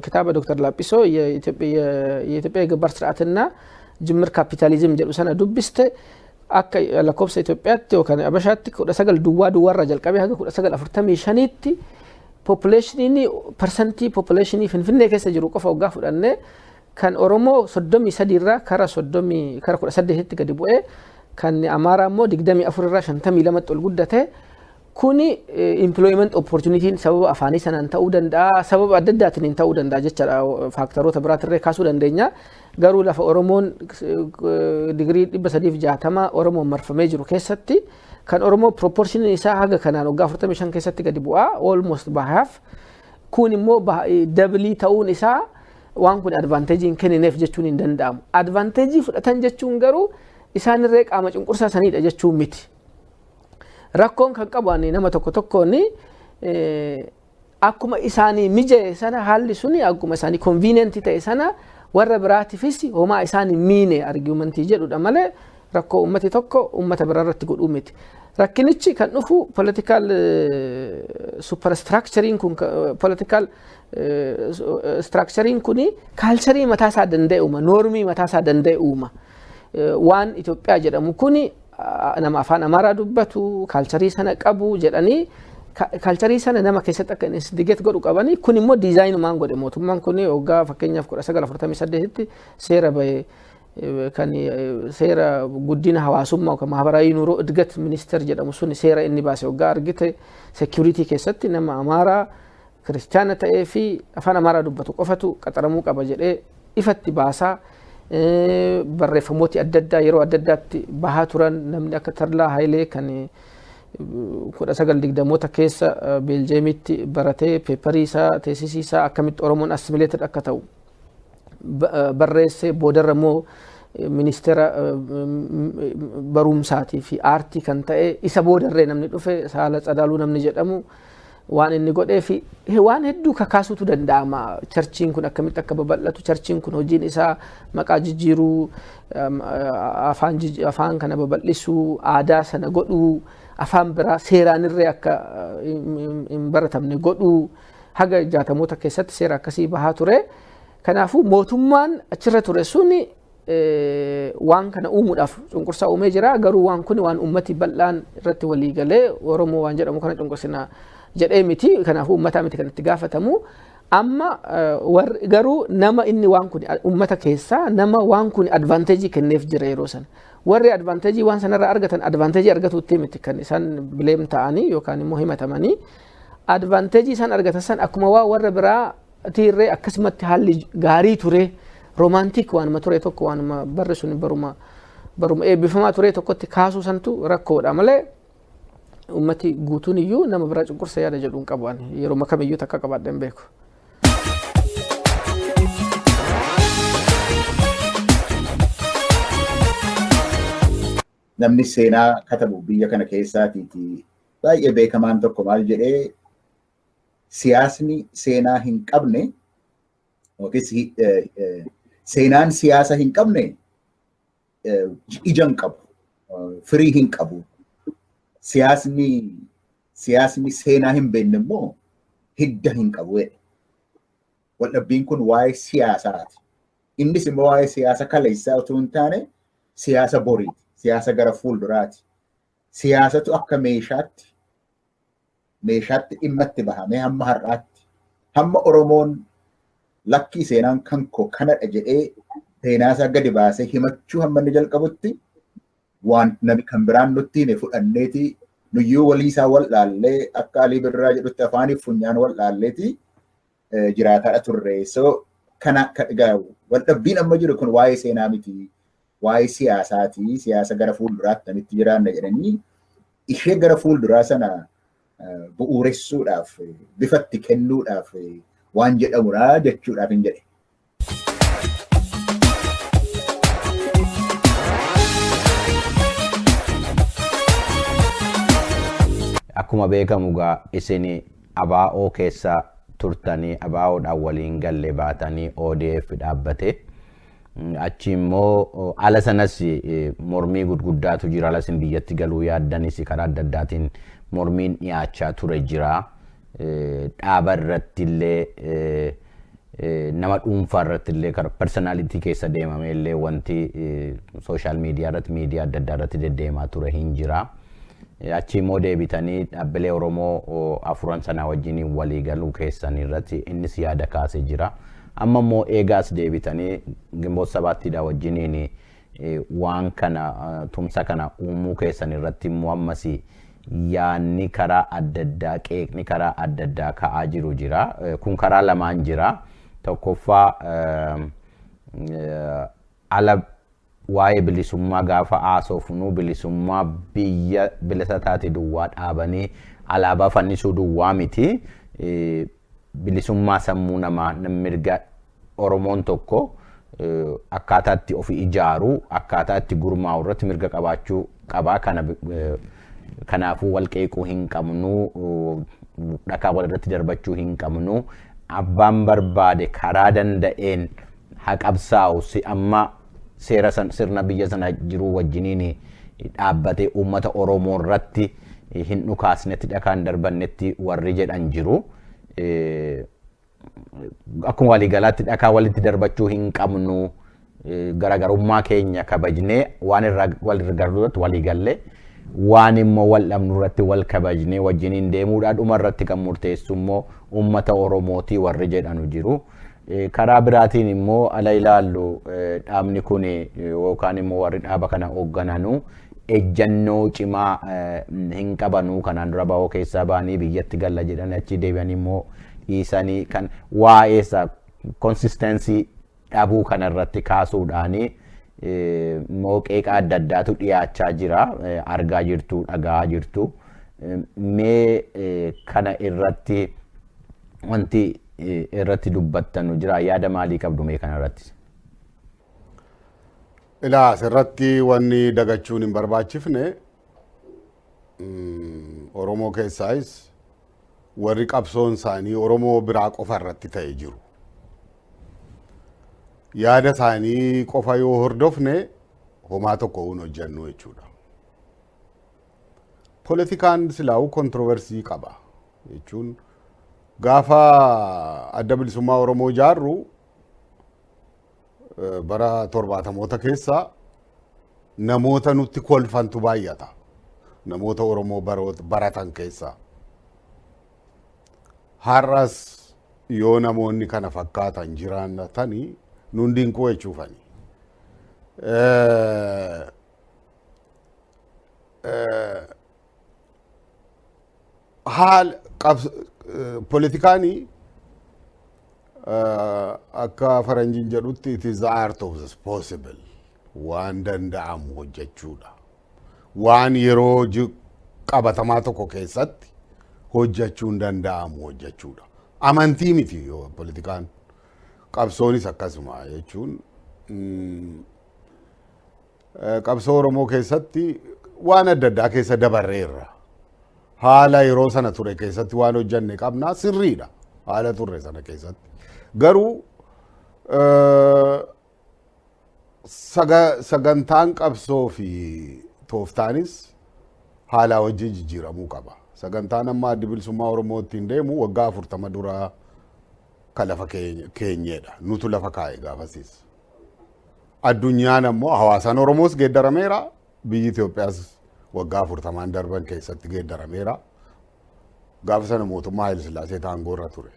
Speaker 5: kitaaba Dr. Laaphisoo የኢትዮጵያ የገባር ስርዓትና ጅምር ካፒታሊዝም jedhu sana dubbiste, akka lakkoofsa Itoophiyaatti yookaan Abashaatti 19 duwwaa duwwaarraa jalqabee haga 1945tti populationiin, percentii population Finfinnee keessa jiru qofa waggaa fudhannee, kan Oromoo 33 irraa kara 30 kara 18tti gadi bu'ee, kan Amaaraa immoo 24 irraa 52tti ol guddate. Kuni employment opportunityn sababa afaanii sanaan ta'uu danda'a, sababa adda addaatiin ta'uu danda'a jechaadha. Factoroota biraatirree kaasuu dandeenya. Garuu lafa Oromoon digirii 360 Oromoon marfamee jiru keessatti kan Oromoo proportioniin isaa haga kanaan waggaa 45 keessatti gadi bu'aa, almost by half. Kun immoo double ta'uun isaa waan kun advantage hin kennineef jechuun hin danda'amu. Advantage fudhatan jechuun garuu isaanirree qaama cunqursaa sanidha jechuun miti. Rakkoon kan qabu ani nama tokko tokkoon akkuma isaanii mijaa'e sana, haalli suni akkuma isaanii convenient ta'e sana, warra biraatiifis homaa isaan hin miine argumentii jedhudha malee rakkoo ummati tokko ummata biraa irratti godhuu miti. Rakkinichi kan dhufu political superstructureiin kun, political structureiin kun culture mataa isaa danda'e uuma, normii mataa isaa danda'e uuma. Waan Itoophiyaa jedhamu kuni nama afaan Amaaraa dubbatu, culture sana qabu jedhanii culture sana nama keessatti akka instigate godhu qabanii. Kun immoo designumaan godhe mootummaan kun. Waggaa fakkeenyaaf 1948tti seera bahe, kan seera guddina hawaasummaa yookaan ማህበራዊ ኑሮ እድገት ሚኒስቴር jedhamu sun, seera inni baase waggaa argite, security keessatti nama Amaaraa Kiristaana ta'ee fi afaan Amaaraa dubbatu qofatu qaxaramuu qaba jedhee ifatti baasaa. Barreeffamooti adda addaa yeroo adda addaatti bahaa turan, namni akka Tarlaa Hayilee kan 1920moota keessa Beeljeemitti baratee paperii isaa, thesisii isaa akkamitti Oromoon assimilated akka ta'u barreesse, boodarra immoo ministeera barumsaatii fi aartii kan ta'e, isa boodarree namni dhufe Saala Tsadaaluu namni jedhamu waan inni godhee fi waan hedduu kakaasuutu danda'ama. Churchiin kun akkamitti akka babal'atu, churchiin kun hojiin isaa maqaa jijjiiruu, afaan kana babal'isuu, aadaa sana godhuu, Afaan biraa seeraanirree akka hin baratamne godhuu haga 60moota keessatti seera akkasii bahaa ture. Kanaafuu mootummaan achirra ture suni waan kana uumuudhaaf cunqursaa uumee jira. Garuu waan kun waan ummati bal'aan irratti walii galee Oromoo waan jedhamu kana cunqursina jedhee miti. Kanaafuu uummataa miti kan itti gaafatamu. Amma garuu nama inni waan kun ummata keessaa nama waan kun advantage kenneef jira yeroo sana. Warri advantage waan sanarraa argatan advantage argatuutti miti kan isaan blame ta'anii yookaan immoo himatamanii. Advantage isaan argatan san akkuma waa warra biraa tiirree akkasumatti haalli gaarii ture, romantic waanuma ture tokko, waanuma barri sun baruma eebbifamaa ture tokkotti kaasuu santu rakkoodha malee, ummati guutuun iyyuu nama biraa cunqursa yaada jedhu hin qabu, ani yeroo kamiyyuu takka qabaadhe hin beeku.
Speaker 6: Namni seenaa katabu biyya kana keessaatiiti baay'ee beekamaan tokko maal jedhee, siyaasni seenaa hin qabne yookiis seenaan siyaasa hin qabne ija hin qabu, firii hin qabu. Siyaasni seenaa hin beekne immoo hidda hin qabu jedhe. Waldhabbiin kun waa'ee siyaasaati. Innis immoo waa'ee siyaasa kaleessaa utuu hin taane siyaasa boriiti, siyaasa gara fuulduraati. Siyaasatu akka meeshaatti dhimma itti bahamee hamma har'aatti, hamma Oromoon lakkii, seenaan kan koo kanadha jedhee seenaa isaa gadi baasee himachuu hamma inni jalqabutti, waan namni kan biraan nutti hime fudhanneeti nuyyuu walii isaa wal dhaallee, akka Alii Birraa jedhutti afaaniif funyaan wal dhaalleeti jiraataadha turre. So kana waldhabbiin amma jiru kun waa'ee seenaa miti, waa'ee siyaasaati, siyaasa gara fuulduraatti namitti jiraanna jedhanii ishee gara fuulduraa sana bu'uuressuudhaaf, bifatti kennuudhaaf waan jedhamudha jechuudhaaf hin jedhe.
Speaker 2: Akkuma beekamu gaa isin ABO keessa turtanii, ABOdhaan waliin galle baatanii ODF dhaabbate. Achi immoo ala sanas mormii gurguddaatu jira. Ala isin biyyatti galuu yaaddanis karaa adda addaatiin mormiin dhiyaachaa ture jira. Dhaaba irratti illee, nama dhuunfaa irratti illee, karaa personality keessa deemamee illee wanti social media irratti, miidiyaa adda addaa irratti deddeemaa ture hin jira. Achi immoo deebitanii dhaabbilee Oromoo afuran sanaa wajjin walii galuu keessan irratti innis yaada kaasee jira. Amma immoo eegaas deebitanii Ginboot Sabaattiidha wajjiniin waan kana, tumsa kana uumuu keessan irratti immoo ammas yaanni karaa adda addaa, qeeqni karaa adda addaa ka'aa jiru jira. Kun karaa lamaan jira. Tokkoffaa, ala waa'ee bilisummaa gaafa haasofnu bilisummaa biyya bilisa taate duwwaa dhaabanii alaabaa fannisuu duwwaa miti. Bilisummaa sammuu namaa, mirga Oromoon tokko akkaataa itti ofii ijaaru, akkaataa itti gurmaa'u irratti mirga qabaachuu qabaa. Kana kanaafuu wal qeequu hin qabnu, dhakaa wal irratti darbachuu hin qabnu. Abbaan barbaade karaa danda'een haa qabsaa'u, si amma seera sirna biyya sana jiru wajjiniin dhaabbatee uummata Oromoo irratti hin dhukaasnetti, dhakaan darbannetti warri jedhan jiru. Akkuma waliigalaatti dhakaa walitti darbachuu hin qabnu, garaagarummaa keenya kabajnee waan irraa wal irratti walii gallee, waan immoo wal dhabnu irratti wal kabajnee wajjiniin deemuudha, dhuma irratti kan murteessu immoo uummata Oromootii warri jedhanu jiru. Karaa biraatiin immoo ala ilaallu, dhaabni kun yookaan immoo warri dhaaba kana hooggananu ejjannoo cimaa hin qabanuu, kanaan dura ba'oo keessaa ba'anii biyyatti galla jedhan, achi deebi'anii immoo dhiisanii, kan waa'ee isaa consistency dhabuu kanarratti kaasuudhaanii immoo qeeqa adda addaatu dhiyaachaa jira, argaa jirtu, dhagahaa jirtu. Mee kana irratti wanti irratti dubbattanu jira? Yaada maalii qabdu mee kana irratti?
Speaker 7: Ilaa, asirratti wanni dagachuun hin barbaachifne, Oromoo keessaayis warri qabsoon isaanii Oromoo biraa qofa irratti ta'e jiru. Yaada isaanii qofa yoo hordofne homaa tokko hin hojjennu jechuudha. Poolitikaan silaa'uu controversy qaba jechuun, gaafa Adda Bilisummaa Oromoo ijaarru bara 70moota keessa namoota nutti kolfantu baay'ata. Namoota Oromoo baratan keessaa. Har'as yoo namoonni kana fakkaatan jiraatanii nun dinquu jechuufani. Haal poolitikaanii akka faranjiin jedhutti, it is the art of the possible, waan danda'amu hojjechuudha. Waan yeroo qabatamaa tokko keessatti hojjechuun danda'amu hojjechuudha. Amantii miti yoo poolitikaan. Qabsoonis akkasuma jechuun, qabsoo Oromoo keessatti waan adda addaa keessa dabarreerra. Haala yeroo sana ture keessatti waan hojjenne qabnaa, sirriidha, haala turre sana keessatti. Garuu sagantaan qabsoo fi tooftaanis haala wajjin jijjiiramuu qaba. Sagantaan amma Addi Bilisummaa Oromoo ittiin deemu waggaa 40 duraa ka lafa keenyedha. Nutu lafa kaa'e gaafasiis. Addunyaan ammoo, hawaasaan Oromoos geeddarameera. Biyyi Itoophiyaas waggaa 40n darban keessatti geeddarameera. Gaafa sana mootummaa Haayile Sillaasee aangoo ture.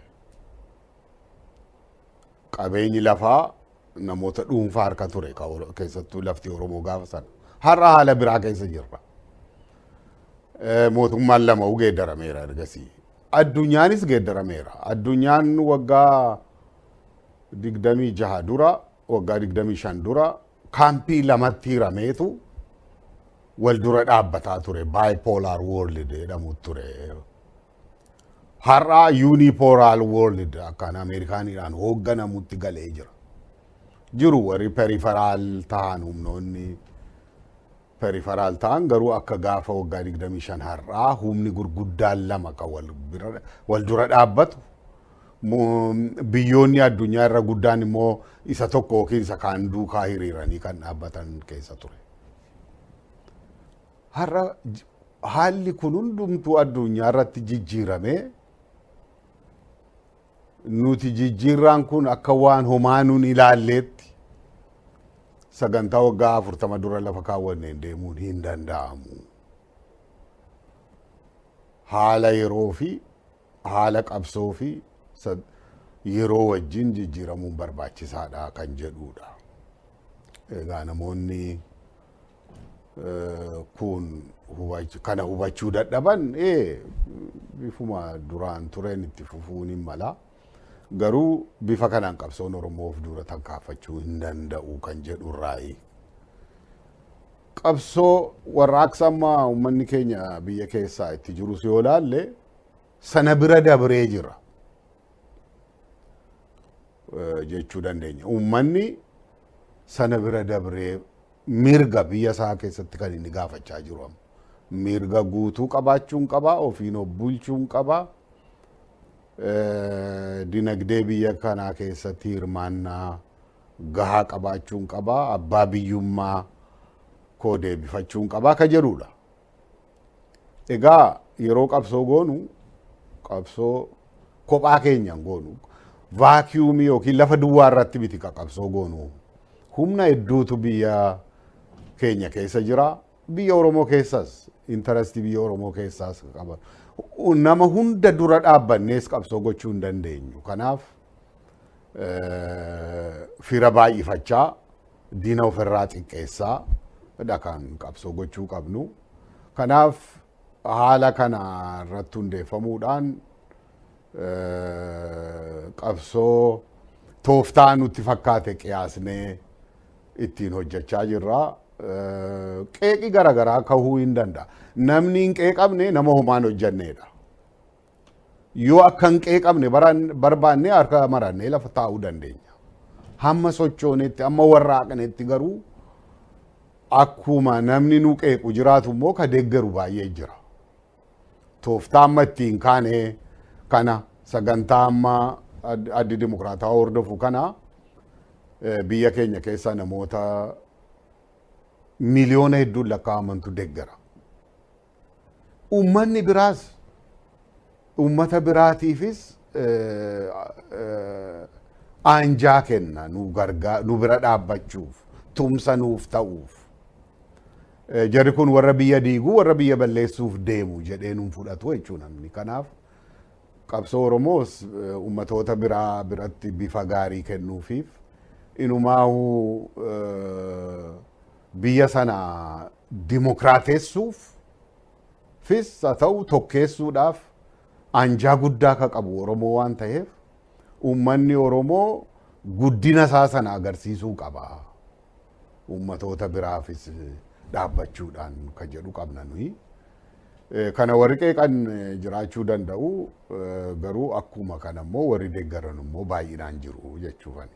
Speaker 7: Qabeenyi lafaa namoota dhuunfaa harka ture, keessattuu lafti Oromoo gaafa sana. Har'a haala biraa keessa jirra. Mootummaan lama'uu geeddarameera ergasii. Addunyaanis geeddarameera. Addunyaan waggaa 26 dura, waggaa 25 dura kaampii lamatti hirameetu wal dura dhaabbataa ture. Bipolar world jedhamu ture. Har'a unipolar world akkaan Ameerikaaniidhaan hoogganamutti galee jira. Jiru warri peripheral ta'an, humnoonni peripheral ta'an, garuu akka gaafa waggaa 25 har'aa humni gurguddaan lama kan wal dura dhaabbatu, biyyoonni addunyaa irra guddaan immoo isa tokko yookiin isa kaan duukaa hiriiranii kan dhaabbatan keessa ture. Har'a haalli kun hundumtuu addunyaa irratti jijjiiramee, nuti jijjiirraan kun akka waan homaa nun ilaalleetti sagantaa waggaa 40 dura lafa kaawwanneen deemuun hin danda'amu. Haala yeroo fi haala qabsoo fi yeroo wajjin jijjiiramuun barbaachisaadha kan jedhudha. Egaa namoonni kun kana hubachuu dadhaban bifuma duraan tureen itti fufuun hin mala. Garuu bifa kanaan qabsoon Oromoof dura tarkaanfachuu hin danda'u kan jedhu irraayi. Qabsoo warraaqsa ammaa uummanni keenya biyya keessaa itti jirus yoo laalle, sana bira dabree jira jechuu dandeenya. Uummanni sana bira dabree mirga biyya isaa keessatti kan inni gaafachaa jiru amma. Mirga guutuu qabaachuun qaba, ofiin of bulchuun qaba. Dinagdee biyya kanaa keessatti hirmaannaa gahaa qabaachuun qaba, abbaa biyyummaa koo deebifachuun qaba ka jedhudha. Egaa yeroo qabsoo goonu, qabsoo kophaa keenyaan goonu, vacuum yookiin lafa duwwaa irratti miti ka qabsoo goonu. Humna hedduutu biyya keenya keessa jira. Biyya Oromoo keessas, interest biyya Oromoo keessaas qaba. Nama hunda dura dhaabbannees qabsoo gochuu hin dandeenyu. Kanaaf fira baay'ifachaa, diina ofirraa xiqqeessaa dha kan qabsoo gochuu qabnu. Kanaaf haala kana irratti hundeeffamuudhaan qabsoo tooftaa nutti fakkaate qiyaasnee ittiin hojjechaa jirra. Qeeqi garaagaraa kahuu hin danda'a. Namni hin qeeqamne nama homaan hojjannedha. Yoo akka hin qeeqamne barbaanne, harka marannee lafa taa'uu dandeenya. Hamma sochoonetti, hamma warraaqnetti garuu, akkuma namni nu qeequ jiraatu immoo ka deeggaru baay'ee jira. Tooftaa amma ittiin kaane kana, sagantaa amma Addi Dimokiraataa hordofu kana, biyya keenya keessa namoota miliyoona hedduun lakkaa'amantu deeggara. Uummanni biraas uummata biraatiifis aanjaa kenna nu gargaa nu bira dhaabbachuuf tumsa nuuf ta'uuf. Jarri kun warra biyya diiguu, warra biyya balleessuuf deemu jedhee nuun fudhatu jechuu namni. Kanaaf qabsoo Oromoos uummatoota biraa biratti bifa gaarii kennuufiif, inumaa'uu biyya sana dimokiraatessuuf fis haa ta'u tokkeessuudhaaf anjaa guddaa ka qabu Oromoo waan ta'eef, uummanni Oromoo guddina isaa sana agarsiisuu qaba. Uummatoota biraafis dhaabbachuudhaan kan jedhu qabna nuyi. Kana warri qeeqan jiraachuu danda'u, garuu akkuma kana immoo warri deeggaran immoo baay'inaan jiru jechuufani.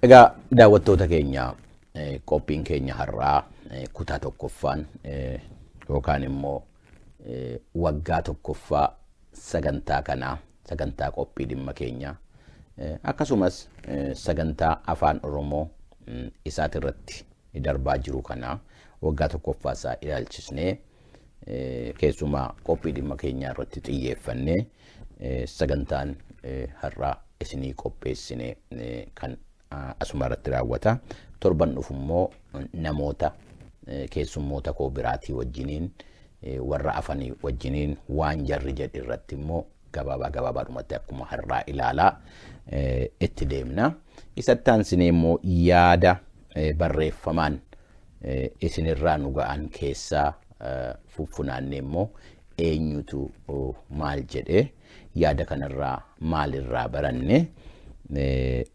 Speaker 2: Egaa daawwattoota keenya, qophiin keenya har'aa kutaa tokkoffaan yookaan immoo waggaa tokkoffaa sagantaa kanaa, sagantaa qophii dhimma keenyaa, akkasumas sagantaa Afaan Oromoo isaati irratti darbaa jiru kanaa waggaa tokkoffaa isaa ilaalchisnee, keessumaa qophii dhimma keenyaa irratti xiyyeeffannee sagantaan har'aa isinii qopheessine kan asuma irratti raawwata. Torban dhufu immoo namoota keessummoota koo biraatii wajjiniin, warra afanii wajjiniin, waan jarri jedhe irratti immoo gabaabaa gabaabaadhumatti akkuma har'aa ilaalaa itti deemna. Isatti aansinee immoo yaada barreeffamaan isinirraa nu ga'an keessaa fuffunaannee immoo eenyutu maal jedhe, yaada kanarraa maalirraa baranne,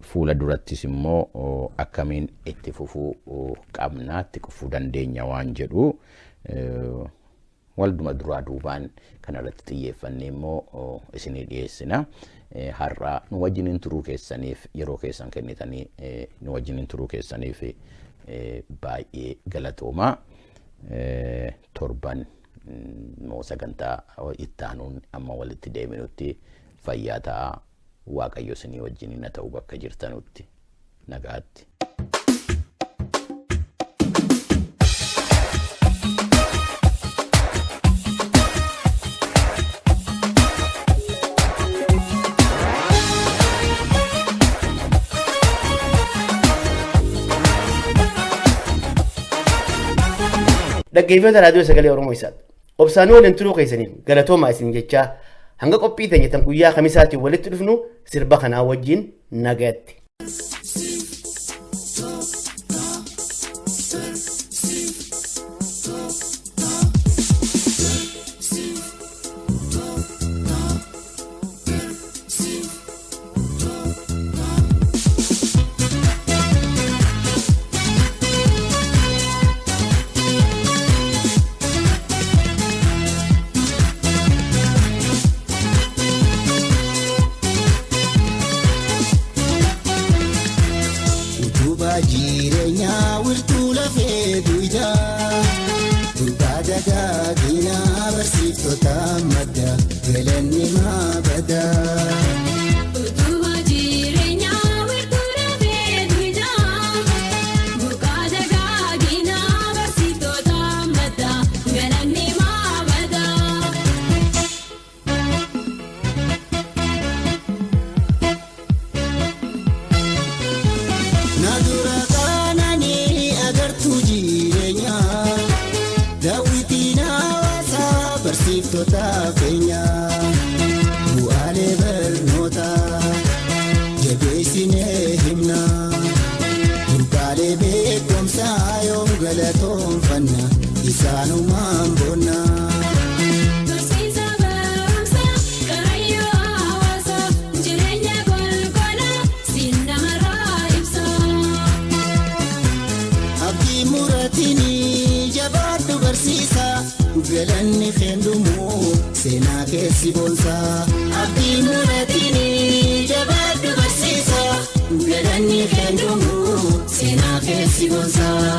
Speaker 2: fuula durattis immoo akkamiin itti fufuu qabna, itti fufuu dandeenya waan jedhu walduma duraa duubaan kanarratti xiyyeeffannee immoo isinii dhiyeessina. Har'a nu wajjiniin turuu keessaniif, yeroo keessan kennitanii nu wajjiniin turuu keessaniif baay'ee galatoomaa. Torban immoo sagantaa itti aanuun amma walitti deebinutti fayyaa ta'aa. Waaqayyo isinii wajjiniin haa ta'u bakka jirtanutti. Nagaatti.
Speaker 1: Dhaggeeffattoota Raadiyoo Sagalee Oromoo isaati. Obsaanii waliin turuu keessaniif galatoomaa isin jechaa, hanga qophii teenya tan guyyaa Kamisaatiin walitti dhufnu sirba kanaa wajjin nagayatti.
Speaker 8: Utubaa jireenyaa, wirtuu lafee dugdaa, durbaa dagaaginaa, barsiiftota madda, galanni maa badaa.
Speaker 9: Utubaa jireenyaa, wirtuu lafee dugdaa, burqaa dagaaginaa, barsiiftota madda, galanni maa badaa.
Speaker 8: Na dura qaananii agartuu jireenyaa, daawwitiin hawaasaa, barsiiftota keenyaa, bu'aalee barnootaa jabeessinee himna, burqaalee beekumsaa yoom galatoonfanna, isaanumaan boonna.
Speaker 9: Barsiisa barumsaa, karayyoo hawaasaa, jireenya golgolaa siin namarraa ibsa.
Speaker 8: Abdii muratinii jabaadhu barsiisa, galanni fendumuu seenaa keessi boonsaa. Abdii muratinii jabaadhu barsiisa, galanni fendumuu seenaa keessi boonsaa.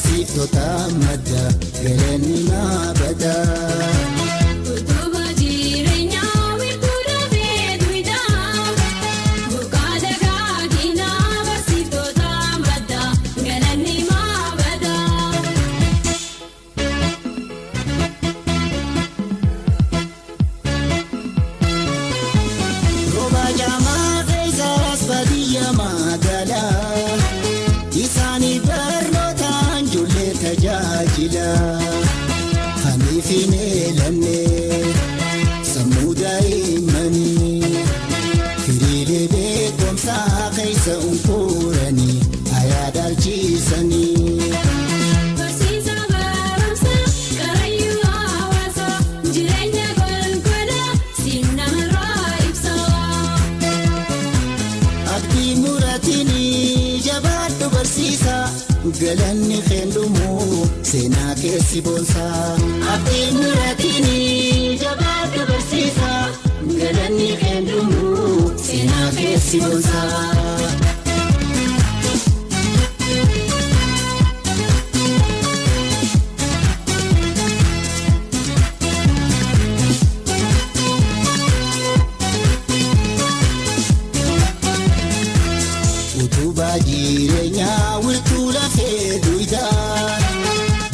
Speaker 8: Barsiiftota madda galanni maa badaa.
Speaker 9: Utubaa jireenyaa wiirtuu lafee duwidaa burqaa dagaaginaa barsiiftota madda galanni maa badaa.
Speaker 8: Rooba jaamaa keessaas baadiyyaa magaalaa isaanii barnootaan ijoollee tajaajila. Haniif hin eelanne sammuu daa'immanii firiilee beekumsaa keessa unkuuranii ayaa dhaalchisanii.
Speaker 9: Barsiisa barumsa qarayyuu hawaasa jireenya golgola siin namarraa ibsa.
Speaker 8: Abdii muraatiini jabaadhu barsiisa galanni keendumuu seenaa keessi boonsa. Abdii muraatiini jabaadhu barsiisa galanni keendumuu seenaa keessi boonsa. Utubaa jireenyaa wiirtuu lafee duwidaa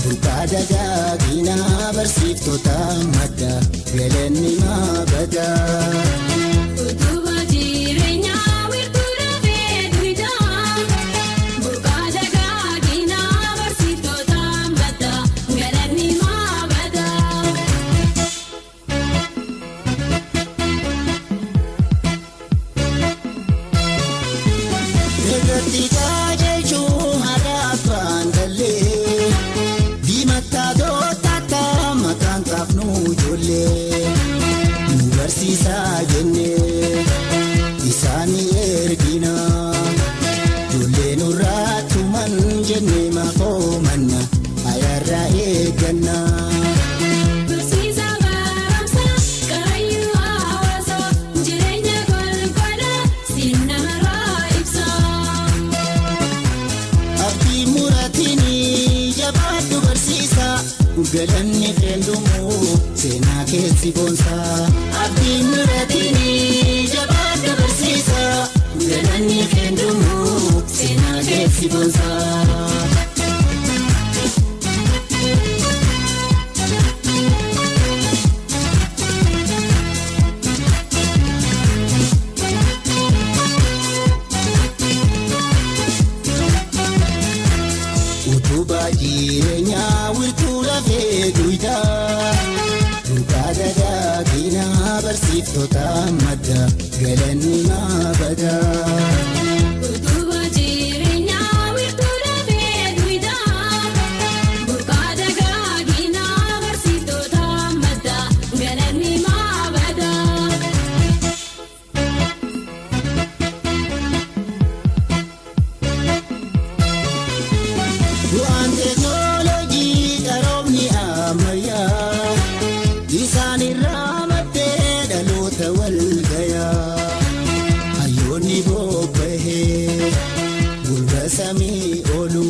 Speaker 8: burqaa dagaaginaa barsiiftota madda galanni maa badaa.
Speaker 9: Utubaa jireenyaa wiirtuu lafee duwidaa burqaa dagaaginaa barsiiftota madda galanni maa badaa.
Speaker 8: Eegatti qajeelchuu haadha abbaan dallee diimataa dootataa maqaan qaafnu ijoollee nu barsiisaa jennee isaanii ergina ijoollee nurraa tuman jennee maqoomanna ayyaarraa eegganna.
Speaker 9: Barsiisa barumsa qarayyuu hawaasa jireenya golgola siin namarraa ibsa.
Speaker 8: Abdii muraatiini jabaadhu barsiisa galanni keendumuu seenaa keessi boonsa. Abdii muraatiini jabaadhu barsiisa galanni keendumuu seenaa keessi boonsa. Utubaa jireenyaa wiirtuu lafee duwidaa burqaa dagaaginaa barsiiftota madda galanni maa badaa.
Speaker 9: Utubaa jireenyaa wiirtuu lafee duwidaa burqaa dagaaginaa barsiiftota madda galanni maa badaa.
Speaker 8: Bu'aan teeknooloojii qaroomni ammayyaa isaan irraa maddee dhaloota wal gayaa. Hayyoonni bobbahee golba samii oolu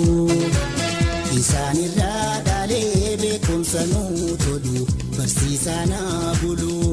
Speaker 8: isaan irraa dhaalee beekumsa nuu tolu barsiisaa naa bulu.